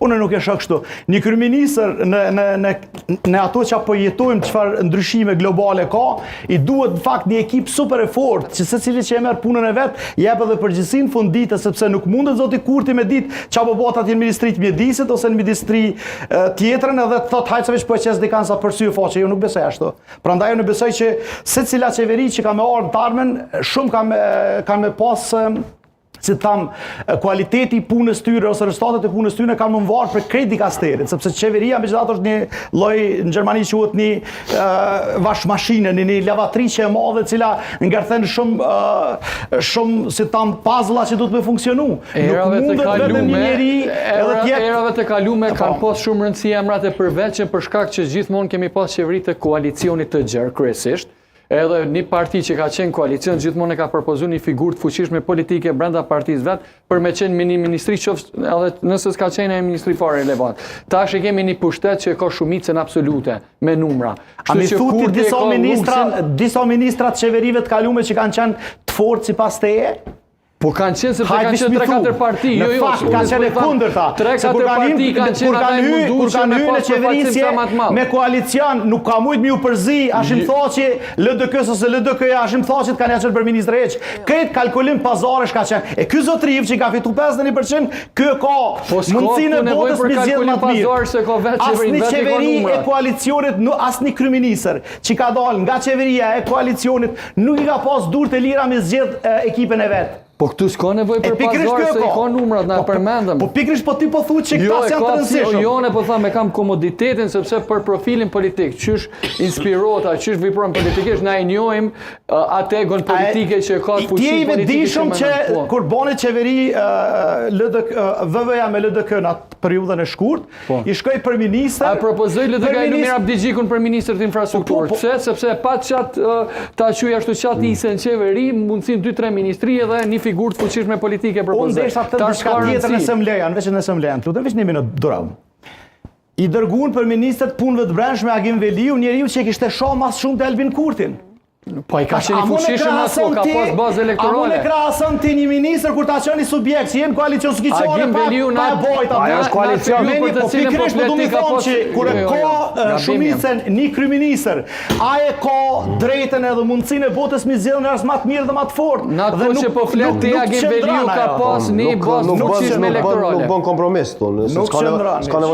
Unë nuk e shoh kështu. Një kryeministër në në në në ato që po jetojmë çfarë ndryshime globale ka, i duhet në fakt një ekip super e fortë, që secili që e merr punën e vet, jep edhe përgjegjësinë fund ditës sepse nuk mundet zoti Kurti me ditë çka po bëhet atje në ministri të mjedisit ose në ministri tjetrën edhe të thotë hajt se veç po e qes dikan sa për sy e faqe, jo nuk besoj ashtu. Prandaj unë besoj që secila qeveri që ka me ardhë në t'ardhmen, shumë ka me ka me pas si të tham, kualiteti i punës tyre ose rezultatet e punës tyre kanë me u varë prej krejt dikasterit, sepse qeveria megjithatë është një lloj në Gjermani quhet një uh, vash mashine, një, një lavatriçe e madhe e cila ngërthen shumë uh, shumë si të tham puzzle që duhet me funksionu. Nuk mundet vetëm një njeri edhe të jetë Erave të kalume po. kanë pas shumë rëndësi emrat e përveçëm për shkak që gjithmonë kemi pas qeveri të koalicionit të gjerë kryesisht. Edhe një parti që ka qenë koalicion gjithmonë e ka propozuar një figurë të fuqishme politike brenda partisë vet për me qenë në një ministri qoftë edhe nëse s'ka qenë një ministri fare relevant. Tash e kemi një pushtet që ka shumicën absolute me numra. A mi thu ti disa ministra, disa ministra të qeverive të kalume që kanë qenë të fortë sipas teje? Po kanë qenë sepse kanë qenë 3-4 parti, jo jo. Në fakt kanë qenë e kundërta. 3-4 parti kanë qenë ata e mundu kur kanë hyrë në qeverisje me koalicion, nuk ka mujt me ju përzi Hashim Thaçi, LDK-s ose LDK-ja Hashim Thaçit kanë ja qenë për ministër hiç. Krejt kalkulim pazaresh ka qenë. E ky zotëri që ka fitu 51%, ky e ka po mundësinë e botës me zgjedh më të mirë. Asnjë qeveri e koalicionit, asnjë kryeministër që ka dalë nga qeveria e koalicionit Nuk i ka pas durt e lira me zgjedh ekipin e vet. Po këtu s'ka nevojë për pazar se i ka numrat, na po, përmendëm. Po pikërisht po ti po thu që jo, këta s'janë të rëndësishëm. Jo, unë po them e kam komoditetin sepse për profilin politik, qysh inspirohet, a qysh vepron politikisht, na e njohim atë egon politike që ka fuqi politike. Ti je i vetëdijshëm që po. kur bani qeveri LDK VV-ja me LDK në atë periudhën e shkurt, Po. I shkoi për ministër. A propozoi LDK Lumir Abdixhikun për ministër të infrastrukturës. Po, po, Pse? Sepse pa qat ta quaj ashtu qat mm. hise në qeveri, mundësin 2-3 ministri edhe një figurë të fuqishme politike propozoi. Unë desha të them diçka tjetër nëse më lejon, veç nëse më lejon. Lutem veç një minutë duromë. I dërguan për ministër të punëve të brendshme Agim Veliu, njeriu që kishte sha ma s'shumti Albin Kurtin. Po ai ka qenë i fuqishëm atë kohë, ka pas bazë elektorale. A mund e krahason ti një ministër kur ta çon një subjekt që je në koalicion s'ki qare pa pa e bojt atë. Ajo është koalicion. Me një po pikërisht po du me thonë që kur e jo, jo, ka jo. shumicën një kryeministër, ai e ka drejtën edhe mundësinë e botës me zgjedhë njerëz më të mirë dhe më të fortë. Në atë kohë që po flet ti Agim Veliu ka pas një bazë të fuqishme elektorale. Nuk bën kompromis thonë, se s'ka nevojë.